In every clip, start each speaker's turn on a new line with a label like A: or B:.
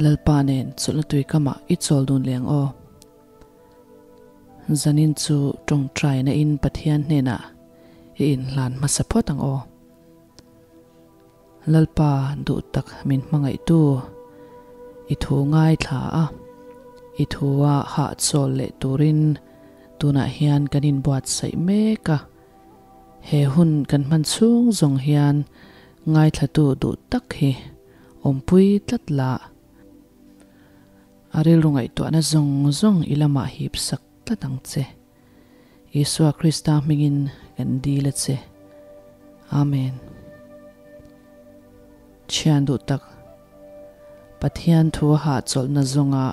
A: Lalpa nen chawlhna tui kamah i chawl dun leh ang aw. Zanin chu tawngtaina in Pathian hnenah i inhlan hmasa phawt ang aw. Lalpa duh tak min hmangaihtu i thu ngaithla a, i thua hahchawl leh turin tunah hian kan inbuatsaih mek a. He hun kan hman chhung zawng hian ngaithlatu duh tak hi awmpui tlat la. A rilru ngaihtuahna zawng zawng i lamah hip sak tlat ang che. Isua Krista hmingin kan dil a che. Amen. Thian duh tak, Pathian thu a hahchawlhna zawnga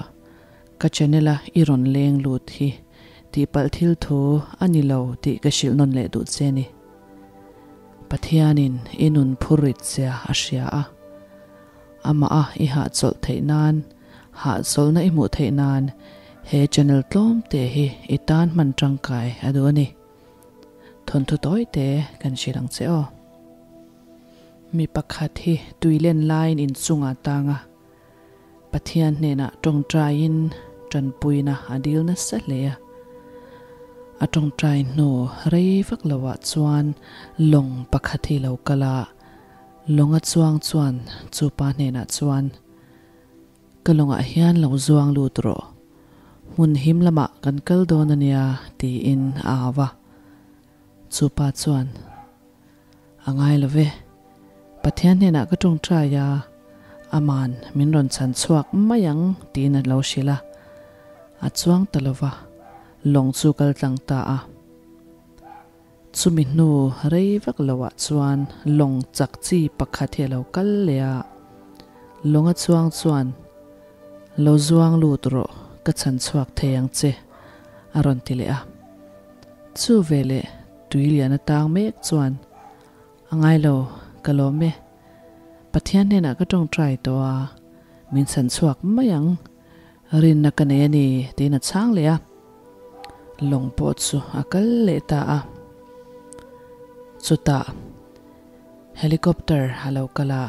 A: ka channel a i rawn leng lut hi tihpalh thil thu a ni lo tih ka hrilh nawn leh duh che ni. Pathianin i nun phur rit che a hria a, amah a i hahchawlh theih nan, hahchawlhna i hmuh theih nan he channel tlawm te hi i tan hman tangkai a duh a ni. Thawnthu tawi te kan hrilh ang che aw. Mi pakhat hi tui len laiin inchungah tang a, Pathian hnenah tawngtaiin tanpuina a dil nasa hle a. A tawngtai hnu rei vak loah chuan lawng pakhat hi lo kal a, lawnga chuang chuan chu pa hnenah chuan, Ka lawngah hian lo zuang lut rawh, hmun him lamah kan kal dawn a nia, tiin a au a. Chu pa chuan, A ngai lo ve. Pathian hnenah ka tawngtai a, Aman min rawn chhan chhuak mai ang tiin a lo hrilh a. A chuang ta lo va, lawng chu kal tlang ta a. Chumi hnu rei vak loah chuan lawng chak chi pakhat hi a lo kal leh a. Lawnga chuang chuan, Lo zuang lut rawh, ka chhan chhuak thei ang che, a rawn ti leh a. Chu veleh tui lian atang mek chuan, A ngai lo, ka lawm e. Pathian hnenah ka tawngtai tawh a, min chhan chhuak mai ang. Rinna ka nei a ni, tiin a chhang leh a. Lawng pawh chu a kal leh ta a. Chutah helicopter a lo kal a,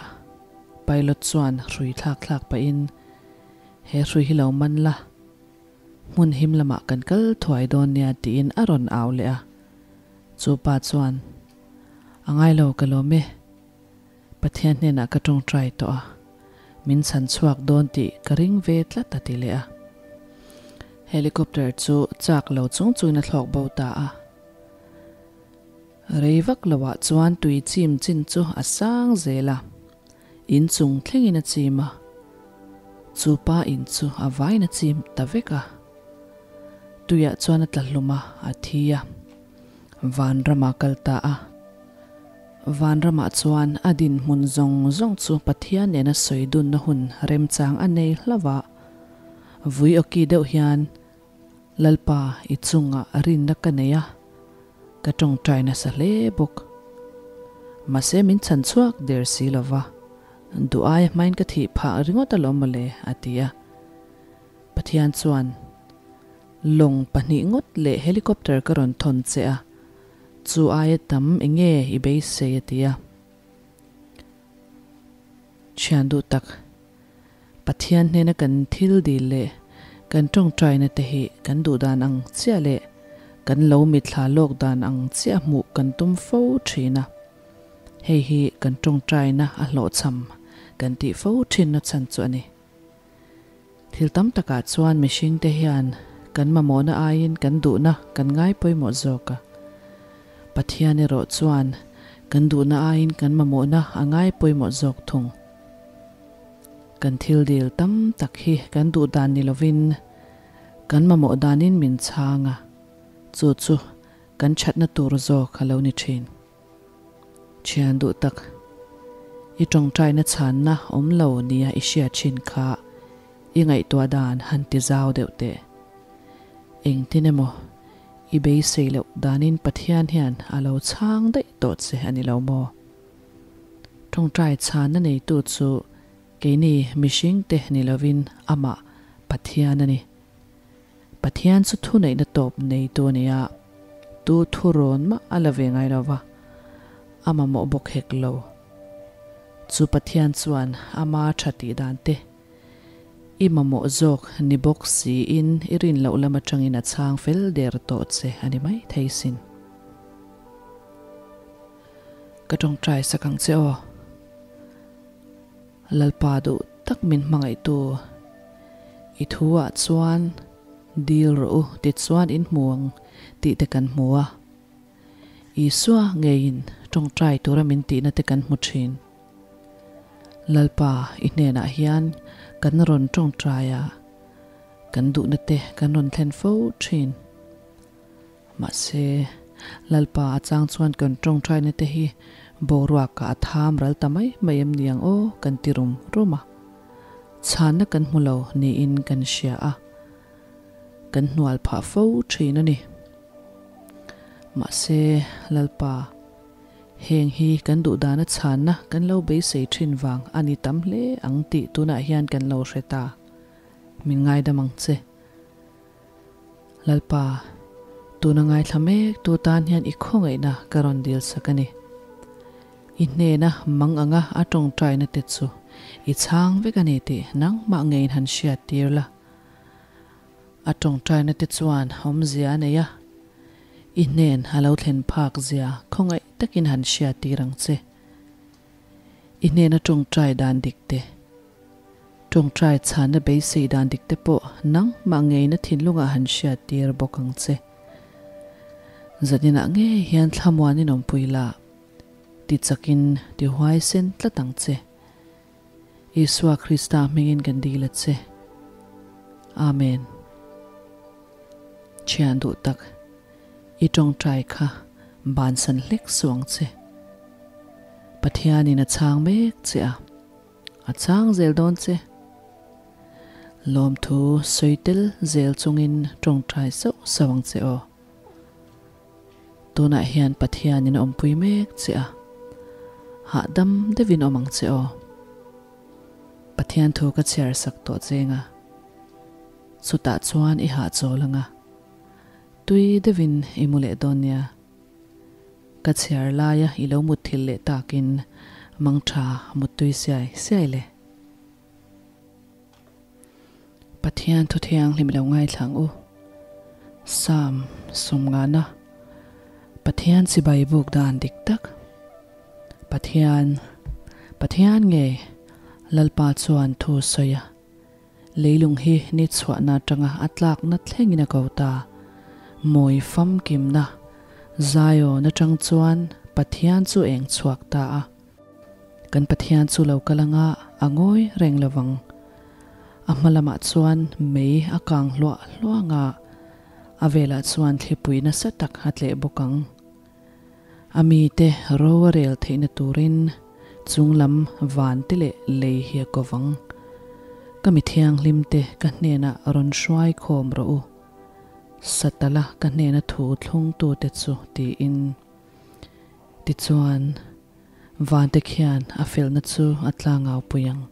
A: pilot chuan hrui thlak thlak pahin, He hrui hi lo man la. Hmun him lamah kan kal thuai dawn nia tiin a rawn au leh a. Chu pa chuan, A ngai lo ka lawm e. Pathian hnenah ka tawngtai tawh a, min chhan chhuak dawn tih ka ring ve tlat a ti leh a. Helicopter chu chak lo chung chungin a thlawk bo ta a. Rei vak loah chuan tui chim chin chu a sang zel a. In chung thlengin a chim a, chu pa in chu a vain a chim ta vek a. Tuiah chuan a tla hlum a, a thi a. Vanramah kal ta a. Vanramah chuan a dinhmun zawng zawng chu Pathian nena sawi dunna hun remchang a nei hlauh a. Vui awki deuh hian, Lalpa i chungah rinna ka nei a, ka tawngtai nasa hle bawk. Mahse min chhan chhuak der si lo va, duh aia hmain ka thih phah ringawt alawm mawle, a ti a. Pathian chuan, Lawng pahnih ngawt leh helicopter ka rawn thawn che a, chu aia tam enge i beisei a ti a. Thian duh tak. Pathian hnena kan thil dil leh kan tawngtaina te hi kan duh dan ang chiah leh kan lo mithla lawk dan ang chiah hmuh kan tum fo thin a. Hei hi kan tawngtaina a hlawhchham kan tih fo thinna chhan chu a ni. Thil tam takah chuan mihringte hian kan mamawhna aiin kan duhna kan ngai pawimawh zawk a. Pathian erawh chuan kan duhna aiin kan mamawhna a ngai pawimawh zawk thung. Kan thil dil tam tak hi kan duh dan ni lovin kan mamawh danin min chhang a, chu chu kan thatna tur zawk a lo ni thin. Thian duh tak, i tawngtaina chhanna awm lo nia i hriat thin kha i ngaihtuah dan han ti zau deuh teh. Engtin emaw i beisei loh danin Pathian hian a lo chhang daih tawh che a ni lo maw? Tawngtai chhanna neitu chu keini mihringte ni lovin amah Pathian a ni. Pathian chu thuneihna tawp neitu a ni a, tu thu rawn mah a la ve ngai lo va, a mamawh bawk hek lo. Chu Pathian chuan ama tha tih dan te. I mamawh zawk ni bawk siin i rin loh lam atangin a chhang fel der tawh che a ni mai thei sin. Ka tawngtai sak ang che aw. Lalpa duh tak min hmangaihtu i thu ah chuan dil rawh u tichuan in hmu ang tih te kan hmu a. Isua ngeiin tawngtai tura min tihna te kan hmu thin. Lalpa i hnenah hian kan rawn tawngtai a, kan duhna te kan rawn thlen fo thin. Mahse, Lalpa a chang chuan kan tawngtaina te hi boruakah a tham ral ta mai mai em ni ang aw kan ti rum rum a. Chhanna kan hmu lo niin kan hria a, kan hnual phah fo thin a ni. Mahse, Lalpa. Heng hi kan duh dana chhanna kan lo beisei thin vang a ni tam hle ang tih tunah hian kan lo hre ta. Min ngaidam ang che. Lalpa, tuna ngaithla mek tu tan hian i khawngaihna ka rawn dil sak a ni. I hnena mang anga a tawngtaina te chu i chhang vek a ni tih nangmah ngeiin han hriat tir la. A tawngtaina te chuan awmzia a nei a. I hnen a lo thlen phak zia khawngaih takin han hriat tir ang che. I hnena tawngtai dan dik te, tawngtai chhanna beisei dan dik te pawh nangmah ngeina thinlungah han hriat tir bawk ang che. Zaninah ngei hian thlamuanin awmpui la, ti chakin ti huaisen tlat ang che. Isua Krista hmingin kan dil a che. Amen. Thian duh tak, i tawngtai kha bansan hlek suh ang che. Pathianin a chhang mek che a, a chhang zel dawn che. Lawmthu sawi tel zel chungin tawngtai sauh sauh ang che aw. Tunah hian Pathianin a awmpui mek che a, hahdam deuhin awm ang che aw. Pathian thu ka chhiar sak tawh cheng a. Chutah chuan i hahchawl ang a, tui deuhin i mu leh dawn nia. Ka chhiar laia i lo mutthilh leh takin mangtha muttui siai siai le. Pathian thu thianghlim lo ngaithla ang u. Psalm sawmngana Pathian chibai buk dan dik tak. Pathian, Pathian ngei Lalpa chuan thu sawi a. Leilung hi ni chhuahna atanga a tlakna thlengin a ko ta. Mawi famkimna, Zion atang chuan Pathian chu eng chhuak ta a. Kan Pathian chu lo kal anga a ngawi reng lovang. A hma lamah chuan mei a kang hluah hluah anga a velah chuan thlipui nasa tak a tleh bawk ang. A mite ro a rel theihna turin chunglam van te leh lei hi a ko vang. Ka mi thianghlimte ka hnenah rawn hruai khawm rawh u. Satala ka hnena thu thlungtute chu tiin. Tichuan, vante khian a felna chu a tlangau pui ang.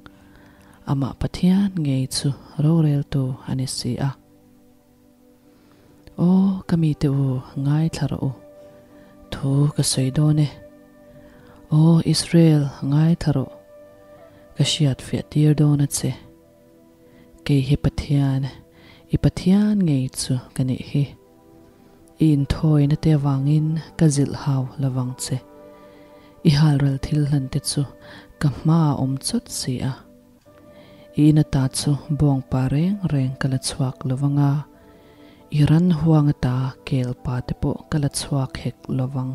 A: Amah Pathian ngei chu roreltu a ni si a. Aw, ka mite u, ngaithla rawh u. Thu ka sawi dawn e. Aw, Israel, ngaithla rawh. Ka hriat fiah tir dawn a che. Kei hi Pathian, i Pathian ngei chu ka nih hi. I inthawina te avangin ka zilh hau lovang che. I halral thil hlan te chu ka hmaah awm chawt si a. I in ata chu bawngpa reng reng ka la chhuak lo vang a, i ran huang ata kelpa te pawh ka la chhuak hek lo vang.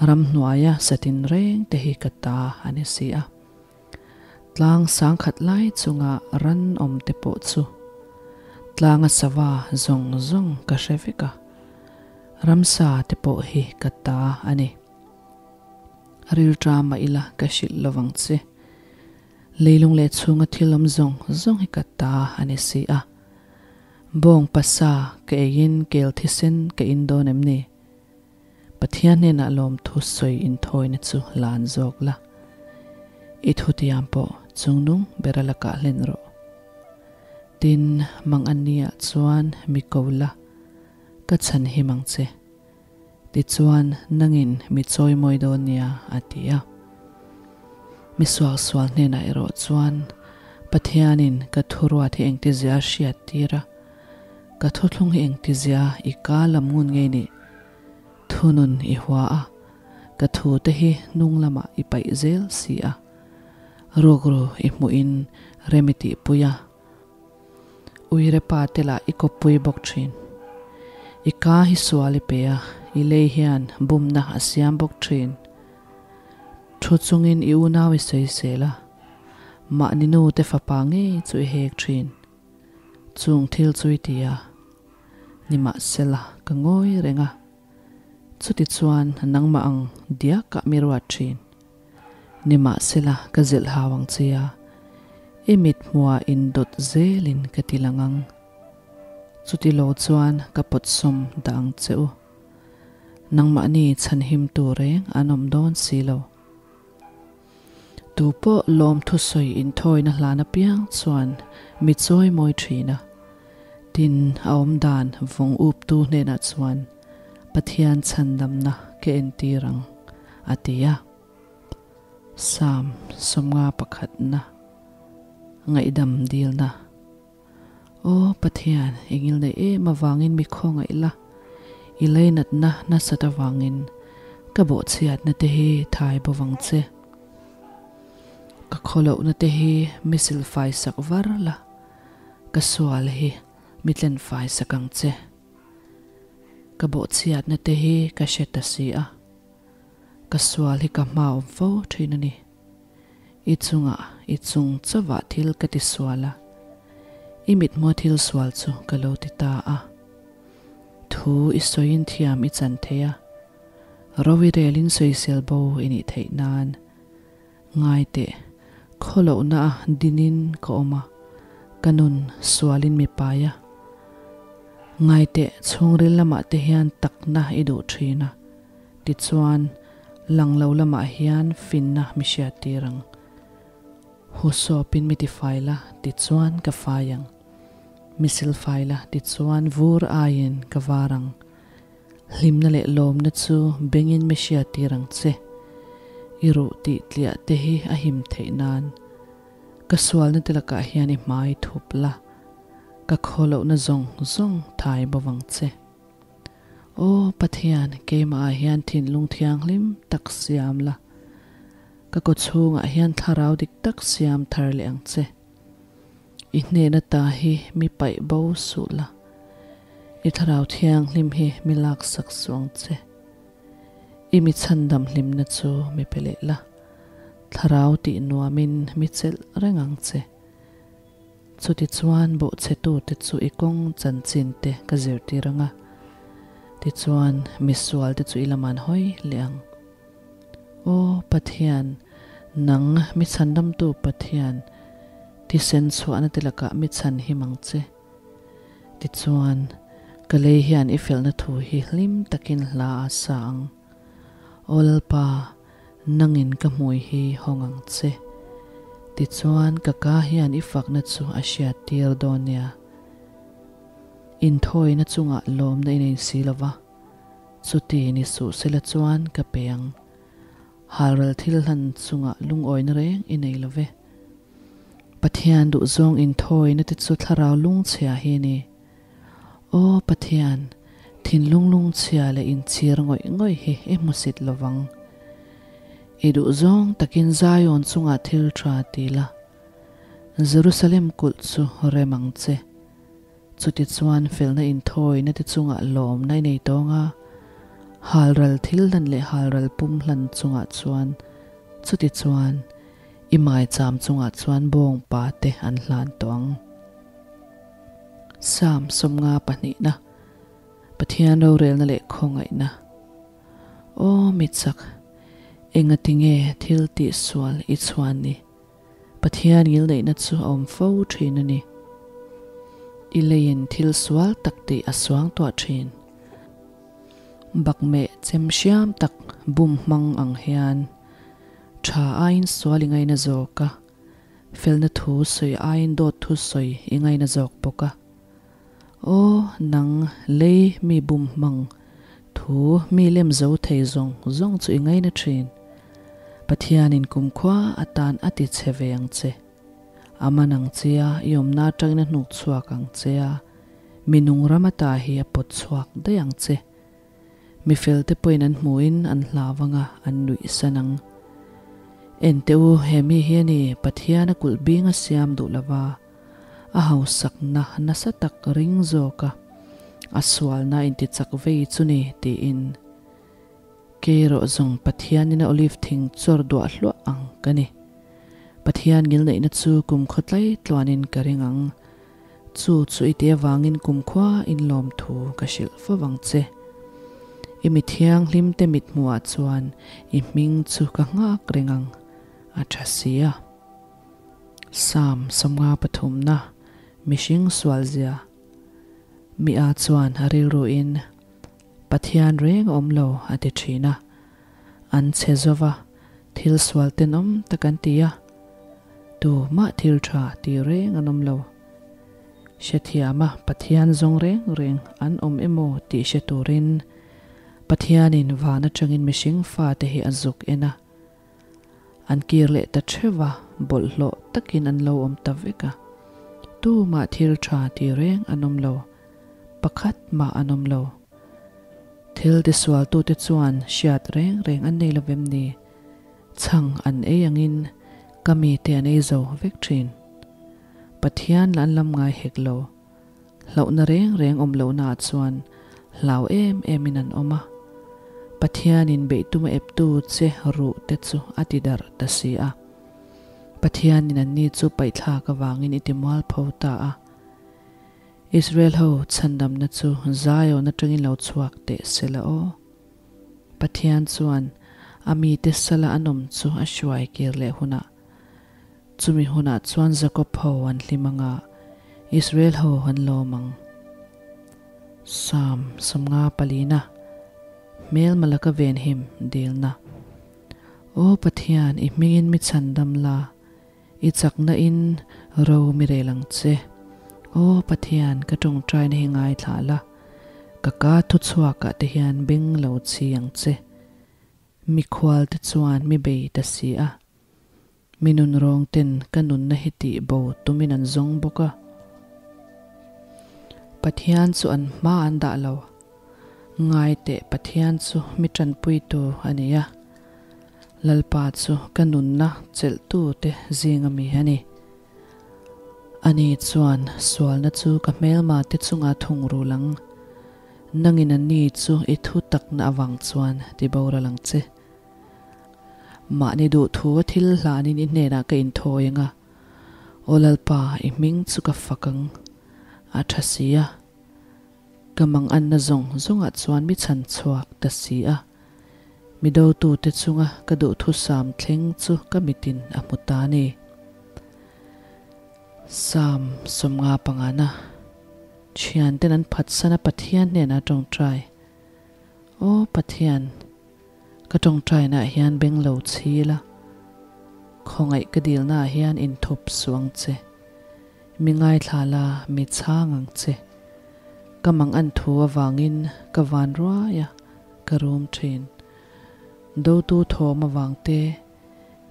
A: Ramhnuaia satin reng te hi ka ta a ni si a. Tlang sangkhat lai chunga ran awm te pawh chu tlanga sava zawng zawng ka hre vek a, ramsa te pawh hi ka ta a ni. Rilṭa mah ila ka hrilh lo vang che. Leilung leh chhunga thil awm zawng zawng hi ka ta a ni si a. Bawng pasa ka eiin kel thisen ka in dawn em ni? Pathian hnenah lawmthu sawi inthawina chu lan zawk la. I thutiam pawh chungnung bera lakah hlen rawh. Tin, mang anniah chuan mi ko la, ka chhan him ang che. Tichuan, nangin mi chawimawi dawn nia, a ti a. Mi suaksual hnenah erawh chuan Pathianin ka thuruat hi engtizia a hriat tir a, ka thuthlung hi engtizia i ka lam ngun nge nih? Thunun i hua a, ka thute hi hnung lamah i paih zel si a. Rukru i hmuhin rem i tihpui a, uire pa te lah i kawppui bawk thin. I ka hi sual i pe a, i lei hian bumna a siam bawk thin. Thu chungin i unau i sawisel a, mahni nu te fapa ngei chu i hek thin. Chung thil chu i ti a, nimahsela ka ngawi reng a, chuti chuan nangmah ang diakah mi ruat thin. Nimahsela ka zilh hau ang che a, i mit hmuah indawt zelin ka ti lang ang. Chuti lo chuan ka pawtsawm dah ang che u. Nangmahni chhanhimtu reng an awm dawn si lo. Tu pawh lawm thusawi inthawina hlan apiang chuan mi chawi mawi thin a. Tin, a awmdan vawng uptu hnenah chuan Pathian chhandamna ka entir ang, a ti a. Psalm 50 pakhatna, Ngaihdam dilna. Aw Pathian, i ngilneih em avangin mi khawngaih la, i leinatna nasat avangin ka bawhchhiatna te hi thai bawvang che. Ka khawlohna te hi mi silfai sak var la, ka sual hi mi tlenfai sak ang che. Ka bawhchhiatna te hi ka hre ta si a, ka sual hi ka hma awm fo thin a ni. I chungah i chung chauhah thil ka ti sual a, i mithmua thil sual chu ka lo ti ta a. Thu i sawiin thiam i chan thei a, ro i relin sawisel bo i nih theih nan. Ngai teh, khawlohna a dinin ka awm a, ka nun sualin mi pai a. Ngai teh, chhungril lamah te hian takna i duh thin a, tichuan lang lo lamah hian finna mi hriattir ang. Husawpin mi tifai la, tichuan ka fai ang. Mi silfai la, tichuan vur aiin ka var ang. Hlimna leh lawmna chu bengin mi hriattir ang che. I ruh tih tliah te hi a him theih nan. Ka sualna te lakah hian i hmai thup la, ka khawlohna zawng zawng thai bo vang che. Aw Pathian, keimahah hian thinlung thianghlim tak siam la, ka kawchhungah hian thlarau dik tak siam thar leh ang che. I hnehna ta hi mi paih bo suh la, i thlarau thianghlim hi mi laksak suh ang che. I mi chhandam hlimna chu mi pe leh la, thlarau tih nuamin mi chelh reng ang che. Chutichuan bawhchhetute chu i kawng chanchin te ka zirtir ang a, tichuan misualte chu i laman hawi leh ang. Aw Pathian, nang mi chhandamtu Pathian, thisen chhuahna te lakah mi chhan him ang che. Tichuan, ka lei hian i felna thu hi hlim takin hla a sa ang. Aw Lalpa, nangin ka hmui hi hawng ang che. Tichuan, ka ka hian i fakna chu a hriat tir dawn nia. Inthawina chungah lawmna i nei si lo va, chuti ni suh sela chuan ka pe ang. Halral thil hlan chungah lungawina reng i nei lo ve. Pathian duhzawng inthawina te chu thlarau lungchhia hi a ni. Aw Pathian, thinlung lungchhia leh inchhir ngawih ngawih hi i hmusit lo vang. I duhzawng takin Zion chungah thil tha ti la, Jerusalem kulh chu rem ang che. Chutichuan felna inthawina te chungah lawmna i nei tawng a, halral thil hlan leh halral pum hlan chungah chuan chutichuan i maicham chungah chuan bawngpa te an hlan tawh ang. Psalm 50 pahnihna, Pathian rorelna leh khawngaihna. Aw mitchak, engatinge thil tihsual i chhuan ni? Pathian ngilneihna chu a awm fo thin a ni. I leiin thil sual tak tih a suang tuah thin. Bakmeh chem hriam tak bum hmang ang hian tha aiin sual i ngaina zawk a, felna thu sawi aiin dawt thu sawi i ngaina zawk bawk a. Aw nang lei mi bum hmang thu mi lem zo thei zawng zawng chu i ngaina thin. Pathianin kumkhua atan a ti chhe ve ang che. A man ang che a, i awmna atangin a hnuk chhuak ang che a, mi nung ram ata hi a pawt chhuak daih ang che. Mi felte pawhin an hmuhin an hlau anga an nuih san ang. En teh u, he mi hi a ni, Pathian a kulh bing a siam duh lova, a hausakna nasa tak ring zawk a, a sualna intichak vei chu ni, tiin. Kei erawh zawng Pathianin a olive thing chawr duah hluah ang ka ni. Pathian ngilneihna chu kumkhaw tlai tluanin ka ring ang. Chu chu i tih avangin kumkhua inlawm thu ka hrilh fo vang che. I mi thianghlim te mithmuhah chuan i hming chu ka nghak reng ang, a tha si a. Psalm 53 na, Mihring sualzia. Mi a chuan a rilruin Pathian reng a awm lo a ti thin a. An chhe zova, thil sual tenawm tak an ti a. Tu mah thil tha ti reng an awm lo. Hrethiama Pathian zawng reng reng an awm emaw tih hre turin Pathianin van atangin mihring fate hi a zuk en a. An kir leh ta theuh a, bawlhhlawh takin an lo awm ta vek a. Tu mah thil tha ti reng an awm lo. Pakhat mah an awm lo. Thil tisualtute chuan hriat reng reng an nei lovem ni? Chhang an ei angin ka mite an ei zo vek thin. Pathian lah an lam ngai hek lo. Hlauhna reng reng awm lohnaah chuan hlau em emin an awm a. Pathianin beihtum a eptu che ruh te chu a ti darh ta si a. Pathianin anni chu paihthlak avangin i ti mualpho ta a. Israel ho chhandamna chu Zion atangin lo chhuak teh se la aw. Pathian chuan a mite sala an awm chu a hruai kir leh hunah, chumi hunah chuan Jakob ho an hlim anga Israel ho an lawm ang. Psalm 54, Hmelma laka venhim dilna. Aw Pathian, i hmingin mi chhandam la. I chakna in ro mi rel ang che. Aw Pathian, ka tawngtaina hi ngaithla la, ka ka thuchhuak ah te hian beng lo chhi ang che. Mikhual te chuan mi bei ta si a, mi nunrawng ten ka nunna hi tih bo tumin an zawng bawk a. Pathian chu an hma an dah lo. Ngai teh Pathian chu mi tanpuitu a ni a. Lalpa chu ka nunna chelhtute zinga mi a ni. Ani chuan sualna chu ka hmelmate chunga thungrul ang. Nangin ani chu i thu takna avang chuan ti boral ang che. Mahni duhthu a thil hlanin i hnenah ka inthawi ang a, Aw Lalpa, i hming chu ka fak ang, a tha si a. Ka manganna zawng zawngah chuan mi chhan chhuak ta si a. Mi dotute chunga ka duhthusam thleng chu ka mitin a hmu ta a ni. Psalm 55na, Thianten an phatsan a Pathian hnenah tawngtai. Aw Pathian, ka tawngtainaah hian beng lo chhi la, khawngaih ka dilnaah hian inthup suh ang che. Mi ngaithla la, mi chhang ang che. Ka mang an thu avangin ka van ruai a, ka rum thin. Dotu thawm avang te,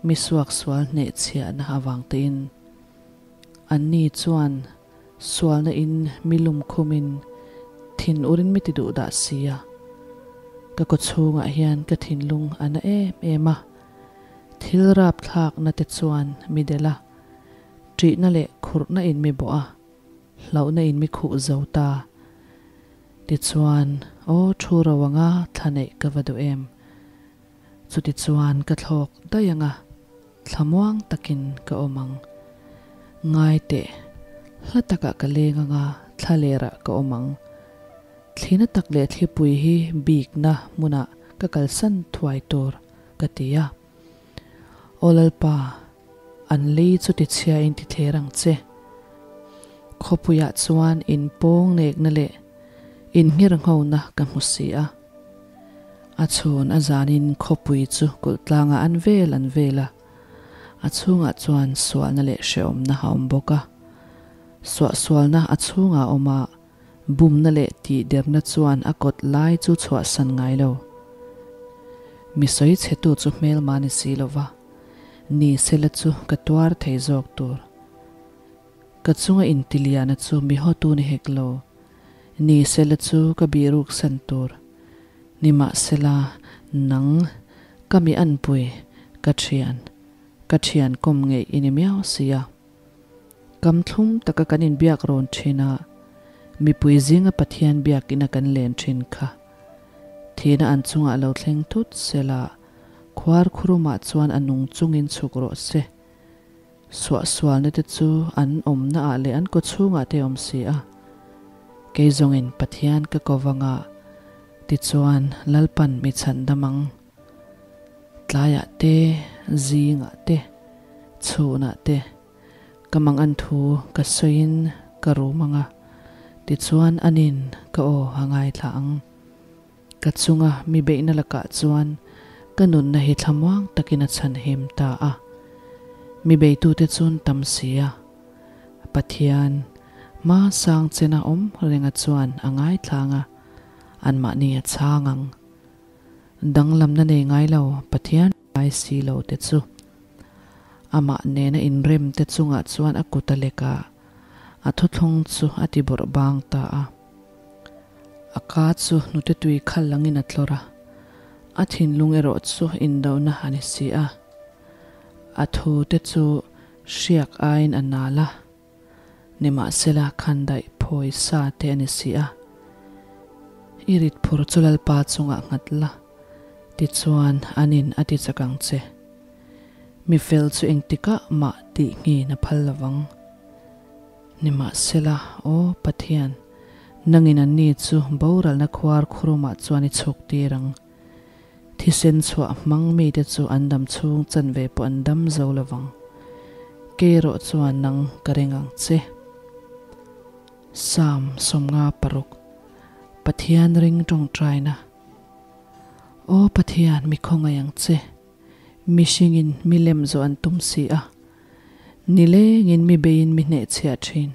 A: mi suaksual hnehchhiahna avang tein. Anni chuan sualna in mi lum khumin thin urin mi ti duh dah si a. Ka kawchhungah hian ka thinlung a na em em a, thil rapthlakna te chuan mi delh a. Ṭihna leh khurhna in mi bawh a, hlauhna in mi khuh zo ta. Tichuan, aw thu ro anga thla neih ka va duh em? Chutichuan ka thlawk daih anga thlamuang takin ka awm ang. Ngai teh, hla takah ka leng anga thla lerah ka awm ang. Thlina tak leh thlipui hi bikna hmunah ka kalsan thuai tur ka ti a. Aw Lalpa, an lei chu tichhia in tithler ang che. Khawpuiah chuan in pawng nekna leh in nghirnghona ka hmu si a. A chhun a zanin khawpui chu kulh tlangah an vel an vel a, a chhungah chuan sualna leh hrehawmna a awm bawk a. Suahsualna a chhungah a awm a, Bumna leh tihderna chuan a kawt lai chu chhuahsan ngai lo. Mi sawi chhetu chu hmelma ni si lo va, ni sela chu ka tuar thei zawk tur. Ka chunga intiliana chu mi hawtu ni hek lo. Ni sela chu ka bihruk san tur. Nimahsela, nang, ka mi anpui, ka thian, ka thian kawm ngeih i ni miau si a. Kam thlum taka kan inbiak rawn thin a, mipui zinga Pathian biakina kan len thin kha. Thihna an chungah lo thleng thut sela, khuar khurumah chuan a nung chungin chhuk rawh se. Suahsualna te chu an awmna ah leh an kawchhungah te awm si a. Kei zawngin Pathian ka ko vanga, tichuan Lalpan mi chhan dam ang. Tlaiah te, zingah te, chhunah te, ka mang an thu ka sawiin ka rum ang a, tichuan anin ka aw a ngaithla ang. Ka chunga mi beihna lakah chuan ka nunna hi thlamuang takin a chhanhim ta a. Mi beitute chun tam si a. Pathian, hma sang chena awm renga chuan a ngaithlang a, anmahni a chhang ang. Danglamna nei ngai lo Pathian ngai si lo te chu. Amah nena inrem te chungah chuan a kut a lek a, a thuthlung chu a ti bawrh bang ta a. A ka chu hnute tui khal langin a tlawr a, a thinlung erawh chu indohna a ni si a. A thu te chu hriak aiin a nal a, nimahsela khandaih phawi sa te a ni si a. I rit phur chu Lalpa chungah nghat la, tichuan anin a ti chak ang che. Mi fel chu engtikah mah tih nghin a phal lovang. Nimahsela, Aw Pathian, nangin anni chu boralna khuar khurumah chuan i chhuk tir ang. Thisen chhuah hmang mite chu an dam chhung chanve pawh an dam zo lovang. Kei erawh chuan nang ka ring ang che. Psalm 56, Pathian ring tawngtaina. Aw Pathian, mi khawngaih ang che. Mihringin mi lem zawh an tum si a. Nilengin mi beiin mi hnehchhiah thin.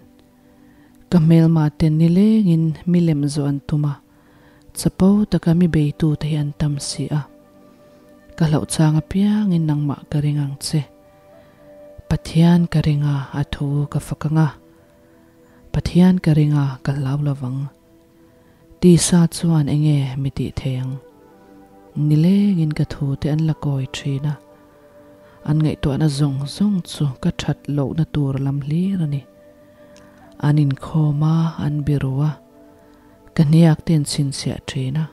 A: Ka hmelma ten nilengin mi lem zawh an tum a, chapo taka mi beitute hi an tam si a. Ka hlauh chang apiangin nangmah ka ring ang che. Pathian ka ring a, a thu ka fak ang a. Pathian ka ring a, ka hlau lovang. Tisa chuan enge mi tih thei ang? Nilengin ka thute an la kawi thin a, an ngaihtuahna zawng zawng chu ka that lohna tur lam hlir a ni. An inkhawm a, an biru a, ka hniak te an chhinchhiah thin a,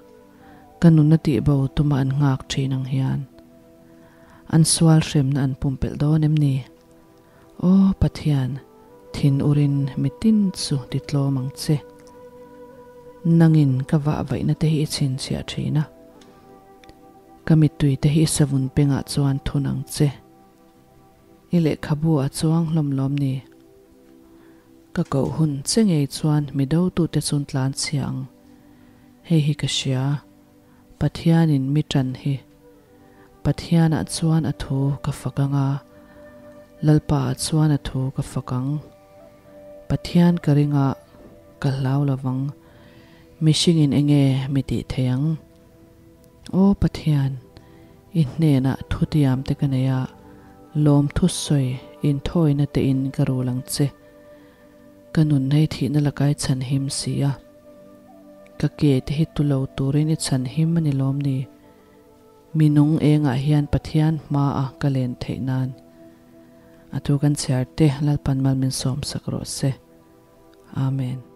A: ka nunna tihbo tuma an nghak thin ang hian an sual hremna an pumpelh dawn em ni? Aw Pathian, thin urin mitin chu ti tlawm ang che. Nangin ka vah vaihna te hi i chhinchhiah thin a. Ka mittui te hi i savun pengah chuan thun ang che. I lehkhabu a chuang hlawm lawm ni? Ka koh hun che ngei chuan mi dotute chun tlan chhia ang. Hei hi ka hria. Pathianin mi ṭan hi. Pathianah chuan a thu ka fak ang a, Lalpaah chuan a thu ka fak ang. Pathian ka ring a, ka hlau lo vang. Mihringin enge mi tih thei ang? Aw Pathian, i hnenah thutiam te ka nei a, lawmthu sawi inthawina tein ka rul ang che. Ka nun hei thihna lakai chhan him si a. Ka ke te hi tu lo turin i chhan him a ni lawm ni? Mi nung engah hian Pathian hmaa ka len theih nan. A thu kan chhiar te Lalpan mal min sawm sak rawh se. Amen.